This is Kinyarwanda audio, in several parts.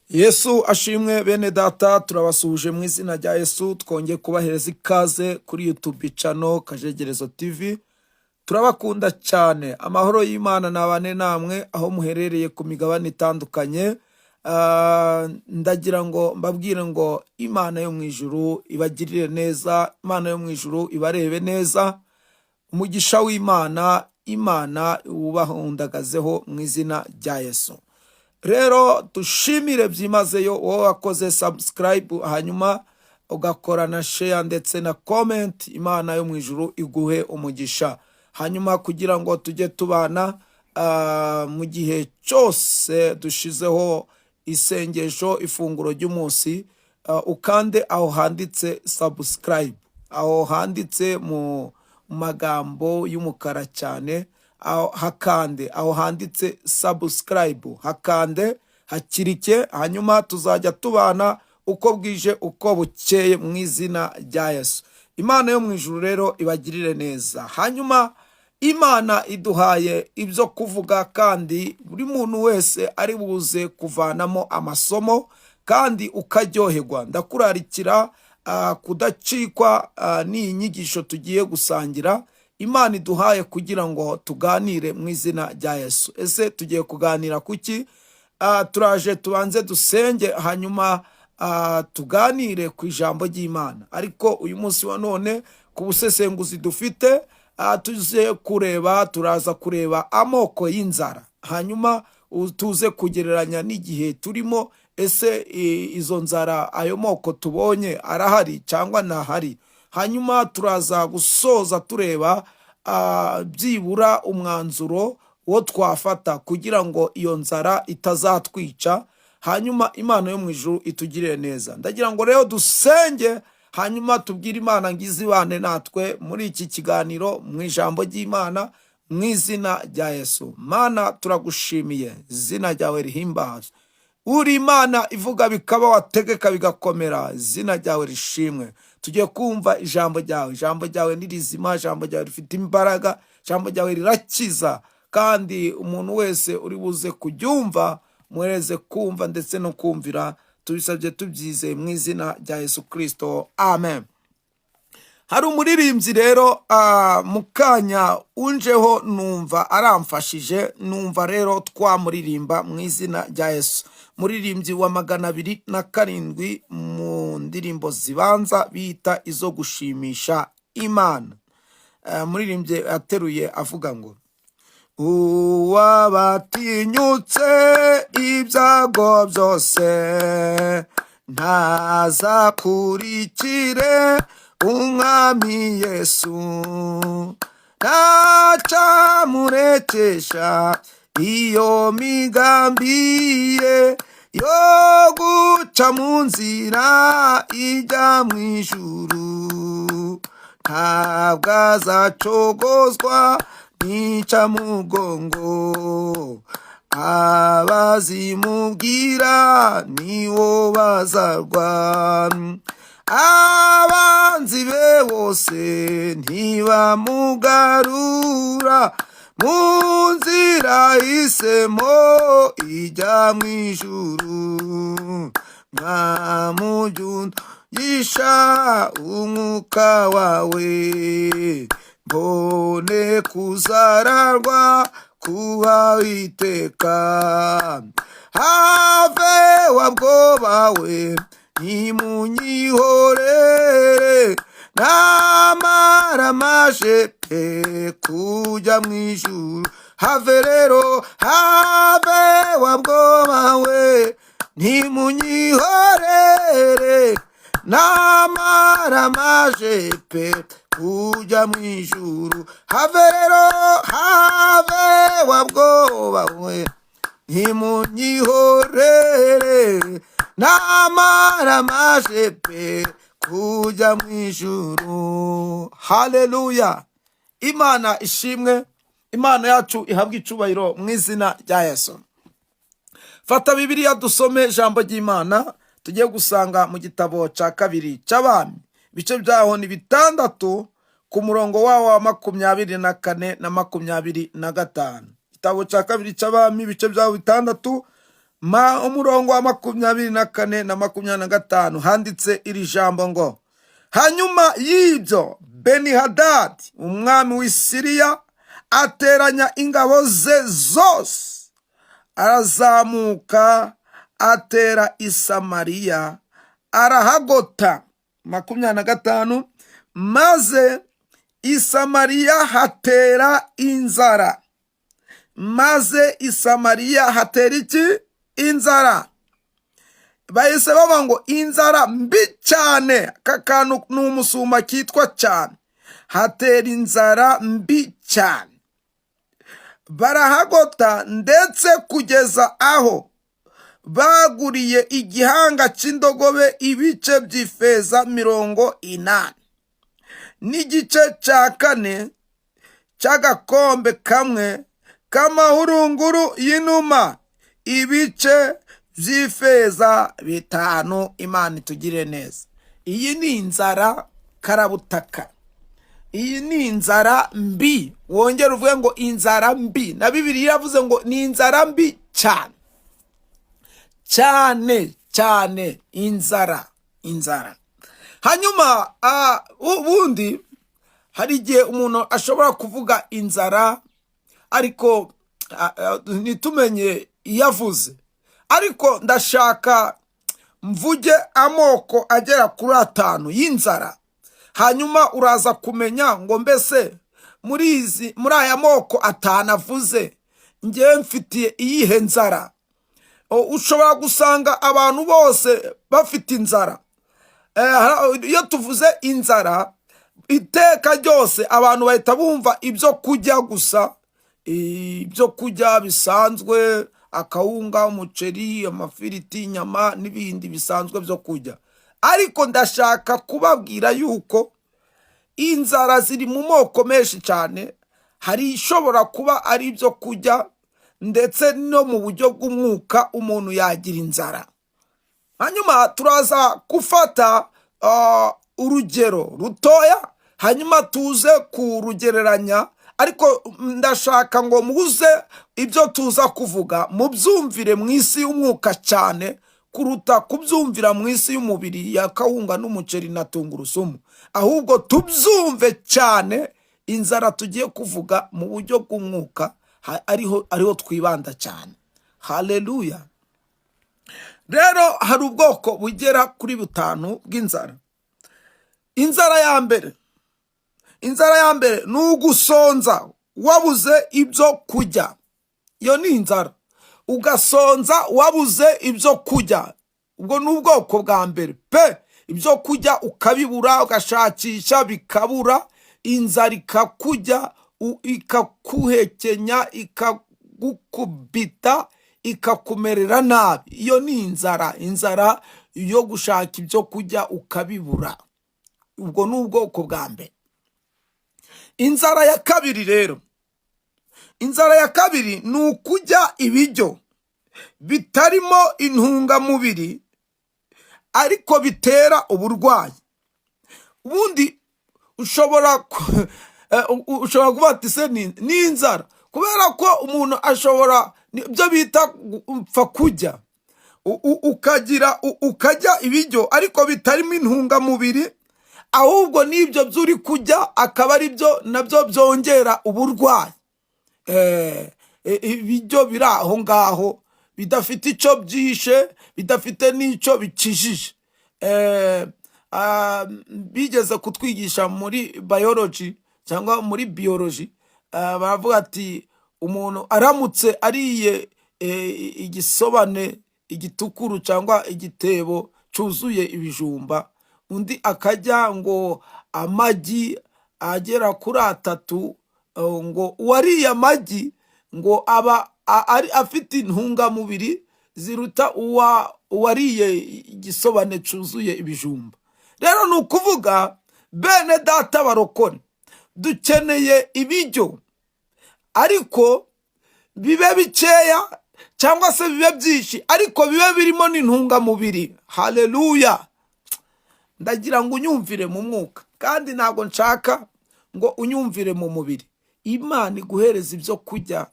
Yesu ashimwe bene data, turabasuhuje mu izina rya Yesu. Twongeye kubahereza ikaze kuri YouTube channel Kajegerezo TV. Turabakunda cyane. Amahoro y'Imana nabane namwe aho muherereye ku migabane itandukanye. Ndagira ngo mbabwire ngo Imana yo mu ijuru ibagirire neza, Imana yo mu ijuru ibarebe neza. Umugisha w'Imana, Imana wubahundagazeho mu izina rya Yesu. Rero dushimire byimazeyo wowe wakoze subscribe, hanyuma ugakora na share ndetse na comment. Imana yo mu ijuru iguhe umugisha. Hanyuma kugira ngo tujye tubana mu gihe cyose dushizeho isengesho, ifunguro ry'umunsi, ukande aho handitse subscribe, aho handitse mu magambo y'umukara cyane, aho hakande, aho handitse subscribe, hakande hakirike. Hanyuma tuzajya tubana uko bwije uko bukeye mu izina rya Yesu. Imana yo mu ijuru rero ibagirire neza. Hanyuma Imana iduhaye ibyo kuvuga, kandi buri muntu wese ari buze kuvanamo amasomo kandi ukaryoherwa. Ndakurarikira kudacikwa n'iyi nyigisho tugiye gusangira, Imana iduhaye kugira ngo tuganire mu izina rya Yesu. Ese tugiye kuganira kuki? Turaje tubanze dusenge, hanyuma tuganire ku ijambo ry'Imana. Ariko uyu munsi wa none, ku busesenguzi dufite, tuze kureba, turaza kureba amoko y'inzara, hanyuma tuze kugereranya n'igihe turimo. Ese izo nzara, ayo moko tubonye arahari cyangwa ntahari? Hanyuma turaza gusoza tureba byibura umwanzuro wo twafata kugira ngo iyo nzara itazatwica. Hanyuma Imana yo mu ijuru itugirire neza. Ndagira ngo rero dusenge, hanyuma tubwire Imana ngo izibane natwe muri iki kiganiro, mu ijambo ry'Imana, mu izina rya Yesu. Mana, turagushimiye, izina ryawe rihimbazwe. Uri Imana ivuga bikaba, wategeka bigakomera, izina ryawe rishimwe. Tugiye kumva ijambo ryawe. Ijambo ryawe ni rizima, ijambo ryawe rifite imbaraga, ijambo ryawe rirakiza, kandi umuntu wese uri buze kuryumva muhereze kumva ndetse no kumvira. Tubisabye tubyizeye mu izina rya Yesu Kirisito, amen. Hari umuririmbyi rero mu kanya unjeho, numva aramfashije, numva rero twamuririmba mu izina rya Yesu. Muririmbyi wa 207 mu ndirimbo zibanza bita izo gushimisha Imana. Muririmbyi ateruye avuga ngo: "Uwabatinyutse ibyago byose ntazakurikire Umwami Yesu, ntacyamurekesha iyo migambi ye yo guca mu nzira ijya mu ijuru. Ntabwo azacogozwa n'incamugongo, abazimubwira niwo bazarwa. Abanzi be bose ntibamugarura mu nzira hisemo ijya mu ijuru. Mwamujyundisha umwuka wawe, mbone kuzararwa kuba iteka. Have wabwoba we, nimunyihorere, namara maje pe kujya mu ijuru. Have rero, have wabwoba we, ntimunyihorere, namara maje pe kujya mu ijuru. Have rero, have wabwoba we, ntimunyihorere, namara maje pe kujya mu ijuru." Haleluya! Imana ishimwe, Imana yacu ihabwe icubahiro mu izina rya Yesu. Fata Bibiliya dusome ijambo ry'Imana tugiye gusanga mu gitabo cya kabiri cy'Abami. Ibice byaho ni 6, ku murongo wawo wa 24 na 25. Igitabo cya kabiri cy'Abami, ibice byaho 6. Ma umurongo wa 24 na 25 handitse iri jambo ngo: "Hanyuma y'ibyo, Benihadadi umwami w'i Siriya ateranya ingabo ze zose, arazamuka atera i Samariya, arahagota." 25: "Maze i Samariya hatera inzara." Maze i Samariya hatera iki? Inzara. Bahise bavuga ngo inzara mbi cyane. Aka kantu ni umusuma kitwa cyane. Hatera inzara mbi cyane, barahagota, ndetse kugeza aho baguriye igihanga cy'indogobe ibice by'ifeza 80, n'igice cya kane cy'agakombe kamwe k'amahurunguru y'inuma ibice by'ifeza 5. Imana itugire neza. Iyi ni inzara karabutaka, iyi ni inzara mbi. Wongere uvuge ngo inzara mbi. Na Bibiliya iravuze ngo ni inzara mbi cyane cyane cyane. Inzara, inzara. Hanyuma ubundi hari igihe umuntu ashobora kuvuga inzara, ariko ntitumenye iyo avuze. Ariko ndashaka mvuge amoko agera kuri atanu y'inzara, hanyuma uraza kumenya ngo mbese muri aya moko atanu avuze, ngewe mfitiye iyihe nzara? Ushobora gusanga abantu bose bafite inzara. Iyo tuvuze inzara, iteka ryose abantu bahita bumva ibyo kurya gusa, ibyo kurya bisanzwe: akawunga, umuceri, amafiriti, inyama n'ibindi bisanzwe byo kurya. Ariko ndashaka kubabwira yuko inzara ziri mu moko menshi cyane. Hari ishobora kuba ari ibyo kurya, ndetse no mu buryo bw'umwuka umuntu yagira inzara. Hanyuma turaza gufata urugero rutoya, hanyuma tuze kurugereranya. Ariko ndashaka ngo muze ibyo tuza kuvuga mubyumvire mu isi y'umwuka cyane kuruta kubyumvira mu isi y'umubiri ya kawunga n'umuceri na tungurusumu, ahubwo tubyumve cyane inzara tugiye kuvuga mu buryo bw'umwuka, ariho twibanda cyane. Haleluya! Rero hari ubwoko bugera kuri butanu bw'inzara. Inzara ya mbere, inzara ya mbere ni ugusonza wabuze ibyo kurya. Iyo ni inzara, ugasonza wabuze ibyo kurya. Ubwo ni ubwoko bwa mbere pe. Ibyo kurya ukabibura, ugashakisha bikabura, inzara ikakujya, ikakuhekenya, ikagukubita, ikakumerera nabi. Iyo ni inzara, inzara yo gushaka ibyo kurya ukabibura. Ubwo ni ubwoko bwa mbere. Inzara ya kabiri rero, inzara ya kabiri ni ukurya ibiryo bitarimo intungamubiri ariko bitera uburwayi. Ubundi ushobora kuvuga ati: "Se ni inzara?" Kubera ko umuntu ashobora ibyo bita gupfa kurya, ukagira ukarya ibiryo ariko bitarimo intungamubiri, ahubwo n'ibyo by'uri kurya akaba ari byo nabyo byongera uburwayi. Ibiryo biri aho ngaho bidafite icyo byishe, bidafite n'icyo bikijije. Bigeze kutwigisha muri biology cyangwa muri biology, baravuga ati umuntu aramutse ariye igisobane, igitukuru cyangwa igitebo cyuzuye ibijumba, undi akarya ngo amagi agera kuri atatu, ngo uwariye amagi ngo aba ari afite intungamubiri ziruta uwariye igisobane cyuzuye ibijumba. Rero ni ukuvuga, bene data barokore, dukeneye ibiryo, ariko bibe bikeya cyangwa se bibe byinshi, ariko bibe birimo n'intungamubiri. Haleluya! Ndagira ngo unyumvire mu mwuka, kandi ntabwo nshaka ngo unyumvire mu mubiri. Imana iguhereza ibyo kurya.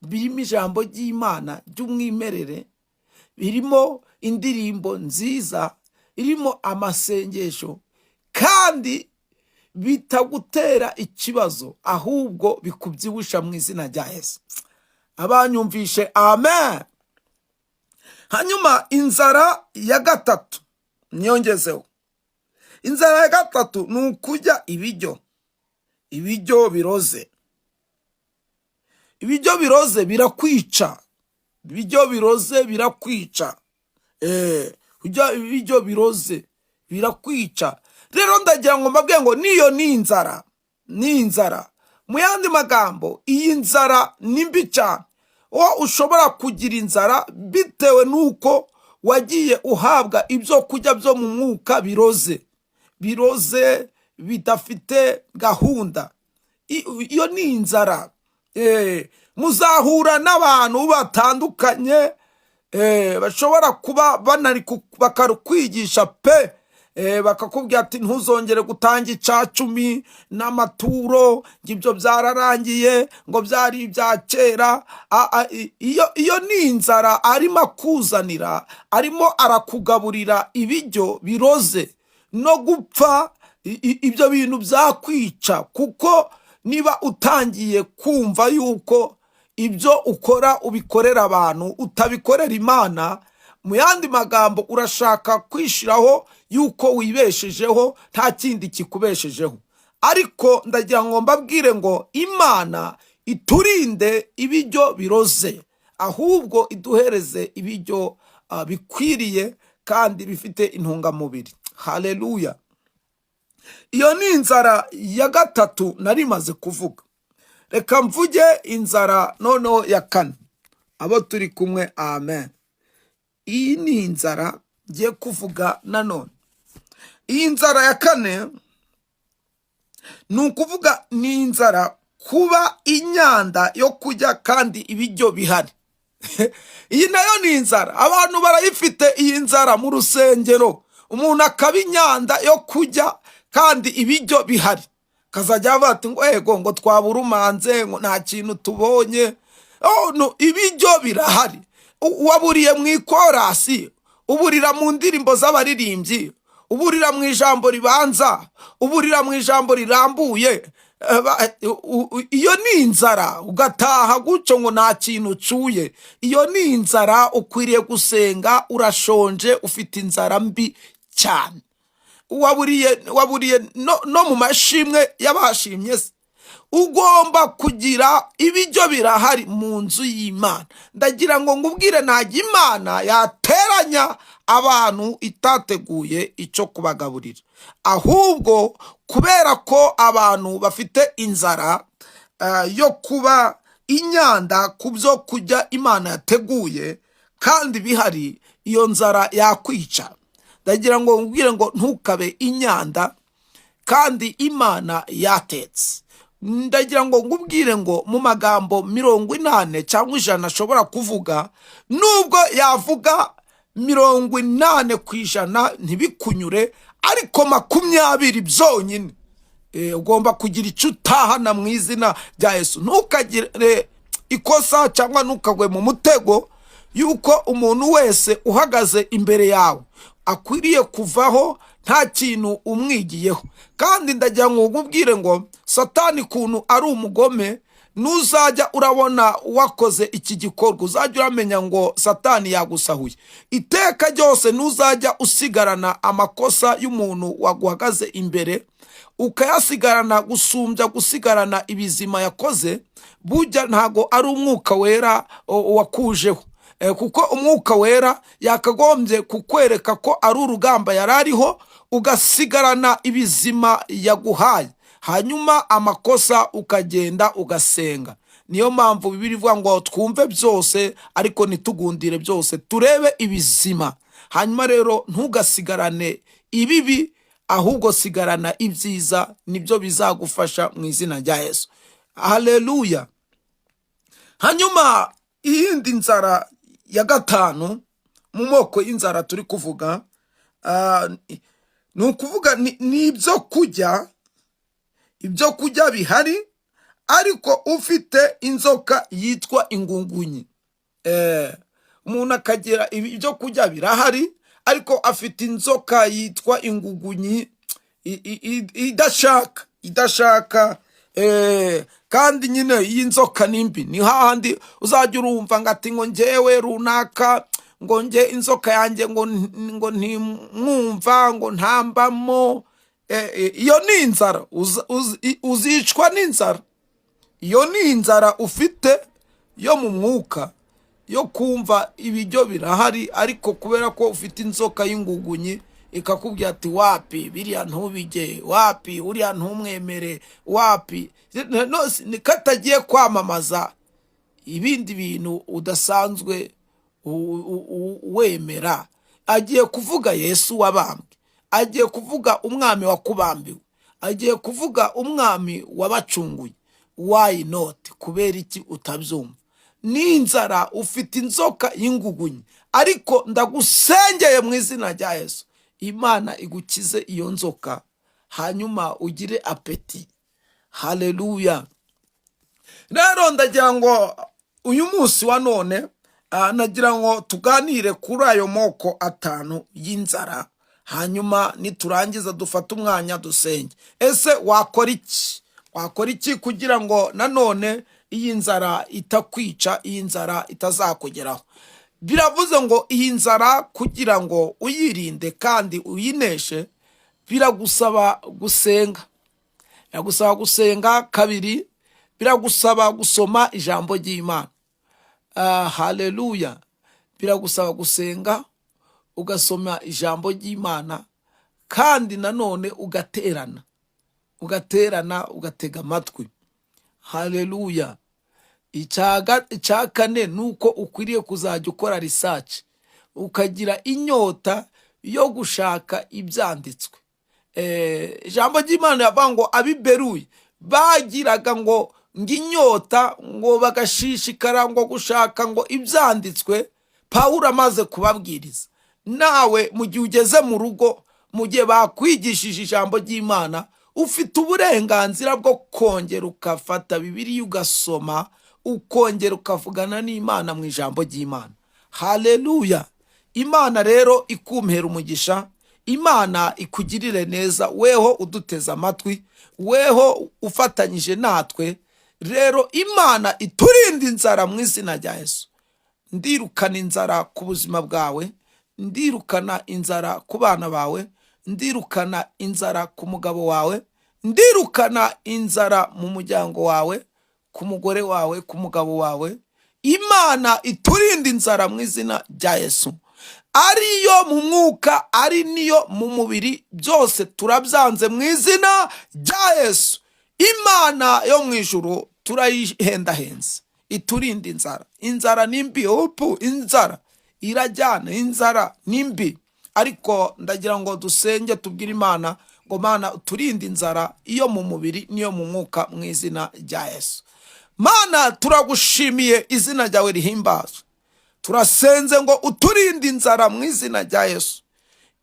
Birimo ijambo ry'Imana ry'umwimerere, birimo indirimbo nziza, irimo amasengesho, kandi bitagutera ikibazo, ahubwo bikubyibusha mu izina rya Yesu. Abanyumvishe, amen. Hanyuma inzara ya gatatu niyongezeho. Inzara ya gatatu ni ukurya ibiryo biroze. Ibiryo biroze birakwica, ibiryo biroze birakwica. Kurya ibiryo biroze birakwica. Rero ndagira ngo mbabwire ngo niyo ni inzara, ni inzara. Mu yandi magambo, iyi nzara ni mbi cyane. Wowe ushobora kugira inzara bitewe n'uko wagiye uhabwa ibyo kurya byo mu mwuka biroze, biroze, bidafite gahunda. Iyo ni inzara. Muzahura n'abantu batandukanye, bashobora kuba banari bakakwigisha pe, bakakubwira ati: "Ntuzongere gutanga icacumi n'amaturo, ngo ibyo byararangiye, ngo byari ibya kera." Iyo ni inzara arimo akuzanira, arimo arakugaburira ibiryo biroze no gupfa. Ibyo bintu byakwica, kuko niba utangiye kumva yuko ibyo ukora ubikorera abantu, utabikorera Imana, mu yandi magambo urashaka kwishyiraho yuko wibeshejeho, nta kindi kikubeshejeho. Ariko ndagira ngo mbabwire ngo Imana iturinde ibiryo biroze, ahubwo iduhereze ibiryo bikwiriye kandi bifite intungamubiri. Haleluya! Iyo ni inzara ya gatatu nari maze kuvuga. Reka mvuge inzara noneho ya kane. Abo turi kumwe, amen. Iyi ni inzara ngiye kuvuga nanone. Iyi nzara ya kane ni ukuvuga ni inzara kuba inyanda yo kurya kandi ibiryo bihari. Iyi nayo ni inzara, abantu barayifite iyi nzara mu rusengero. Umuntu akaba inyanda yo kurya kandi ibiryo bihari, kazajya avuga ati ngo ego, ngo twaburumanze, ngo nta kintu tubonye. Oh, no, ibiryo birahari. Waburiye mu ikorasi, uburira mu ndirimbo z'abaririmbyi, uburira mu ijambo ribanza, uburira mu ijambo rirambuye. Iyo ni inzara. Ugataha gutyo ngo nta kintu ucuye, iyo ni inzara. Ukwiriye gusenga, urashonje, ufite inzara mbi cyane. Waburiye no mu mashimwe y'abashimye se. Ugomba kugira, ibiryo birahari mu nzu y'Imana. Ndagira ngo ngubwire, ntabwo Imana yateranya abantu itateguye icyo kubagaburira. Ahubwo kubera ko abantu bafite inzara yo kuba inyanda ku byo kurya Imana yateguye kandi bihari, iyo nzara yakwica. Ndagira ngo ngubwire ngo ntukabe inyanda kandi Imana yatetse. Ndagira ngo ngubwire ngo mu magambo 80 cyangwa 100 ashobora kuvuga, nubwo yavuga 80% ntibikunyure, ariko 20 byonyine, ugomba kugira icyo utahana mu izina rya Yesu. Ntukagire ikosa cyangwa ntukagwe mu mutego yuko umuntu wese uhagaze imbere yawe akwiriye kuvaho nta kintu umwigiyeho. Kandi ndagira ngo nkubwire ngo Satani ukuntu ari umugome, nuzajya urabona wakoze iki gikorwa, uzajya uramenya ngo Satani yagusahuye. Iteka ryose ntuzajya usigarana amakosa y'umuntu waguhagaze imbere, ukayasigarana gusumbya gusigarana ibizima yakoze. Burya ntago ari Umwuka Wera wakujeho. Kuko Umwuka Wera yakagombye kukwereka ko ari urugamba yari ariho, ugasigarana ibizima yaguhaye, hanyuma amakosa ukagenda ugasenga. Niyo mpamvu Bibiliya ivuga ngo twumve byose ariko ntitugundire byose, turebe ibizima. Hanyuma rero ntugasigarane ibibi, ahubwo sigarana ibyiza, nibyo bizagufasha mu izina rya Yesu. Haleluya! Hanyuma iyindi nzara ya gatanu mu moko y'inzara turi kuvuga, ni ukuvuga ni ibyo kurya, ibyo kurya bihari, ariko ugasanga Ariko ufite inzoka yitwa ingungunyi. Umuntu akagira ibyo kurya birahari, ariko afite inzoka yitwa ingugunyi idashaka. Kandi nyine iyi nzoka ni mbi. Ni hahandi uzajya urumva ngo ati ngo njyewe runaka, ngo nge inzoka yanjye ngo ntimwumva, ngo ntambamo. Iyo ni inzara. Uzicwa n'inzara. Iyo ni inzara ufite yo mu mwuka, yo kumva ibiryo birahari, ariko kubera ko ufite inzoka y'ingugunyi ikakubwira ati: "Wapi, biriya ntubige, wapi, uriya ntumwemere, wapi." No, ni katagiye kwamamaza ibindi bintu udasanzwe wemera. Agiye kuvuga Yesu wabambwe, agiye kuvuga umwami wakubambiwe, agiye kuvuga umwami wabacunguye. Why not? Kubera iki utabyumva? N'inzara, ufite inzoka y'ingugunyi. Ariko ndagusengeye mu izina rya Yesu, Imana igukize iyo nzoka, hanyuma ugire appétit. Haleluya! Rero ndagira ngo uyu munsi wa none, nagira ngo tuganire kuri ayo moko atanu y'inzara, hanyuma niturangiza dufate umwanya dusenge. Ese wakora iki? Wakora iki kugira ngo nanone iyi nzara itakwica, iyi nzara itazakugeraho? Biravuze ngo iyi nzara, kugira ngo uyirinde kandi uyineshe, biragusaba gusenga. Biragusaba gusenga. Kabiri, biragusaba gusoma ijambo ry'Imana. Haleluya! Biragusaba gusenga, ugasoma ijambo ry'Imana, kandi nanone ugaterana, ugaterana, ugatega amatwi. Haleluya! Icya kane ni uko ukwiriye kuzajya ukora research, ukagira inyota yo gushaka ibyanditswe. Ijambo ry'Imana riravuga ngo abiberuye bagiraga ngo inyota, ngo bagashishikara ngo gushaka ngo ibyanditswe Pawulo amaze kubabwiriza. Nawe mu gihe ugeze mu rugo, mu gihe bakwigishije ijambo ry'Imana, ufite uburenganzira bwo kongera ukafata Bibiliya ugasoma, ukongera ukavugana n'Imana mu ijambo ry'Imana. Haleluya! Imana rero ikumpera umugisha, Imana ikugirire neza, weho uduteze amatwi, weho ufatanyije natwe. Rero Imana iturinde inzara mu izina rya Yesu. Ndirukana inzara ku buzima bwawe, ndirukana inzara ku bana bawe, ndirukana inzara ku mugabo wawe, ndirukana inzara mu muryango wawe, ku mugore wawe, ku mugabo wawe. Imana iturinde inzara mu izina rya Yesu, ariyo mu mwuka, ari niyo mu mubiri, byose turabyanze mu izina rya Yesu. Imana yo mu ijuru turayihendahenze, iturinde inzara. Inzara ni mbi, upu, inzara irajyana, inzara ni mbi. Ariko ndagira ngo dusenge, tubwire Imana ngo: "Mana, turinde inzara, iyo mu mubiri n'iyo mu mwuka, mu izina rya Yesu." Mana, turagushimiye, izina ryawe rihimbazwe. Turasenze ngo uturinde inzara mu izina rya Yesu,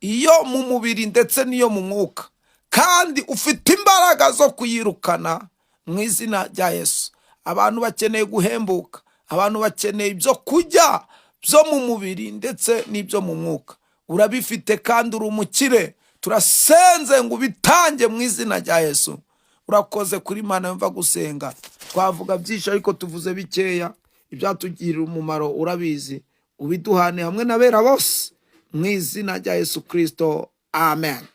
iyo mu mubiri ndetse n'iyo mu mwuka, kandi ufite imbaraga zo kuyirukana mu izina rya Yesu. Abantu bakeneye guhembuka, abantu bakeneye ibyo kurya byo mu mubiri ndetse n'ibyo mu mwuka. Urabifite kandi uri umukire. Turasenze ngo ubitange mu izina rya Yesu. Urakoze kuri Imana yumva gusenga. Twavuga byinshi ariko tuvuze bikeya. Ibyatugirira umumaro urabizi, ubiduhane hamwe n'abera bose mu izina rya Yesu Kirisito, amen.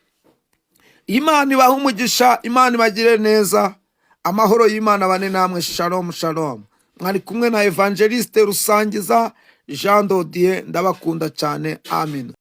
Imana ibahe umugisha, Imana ibagire neza, amahoro y'Imana bane namwe. Shalom, shalom. Mwari kumwe na Evangeliste Rusangiza Jean Dodier. Ndabakunda cyane. Amen.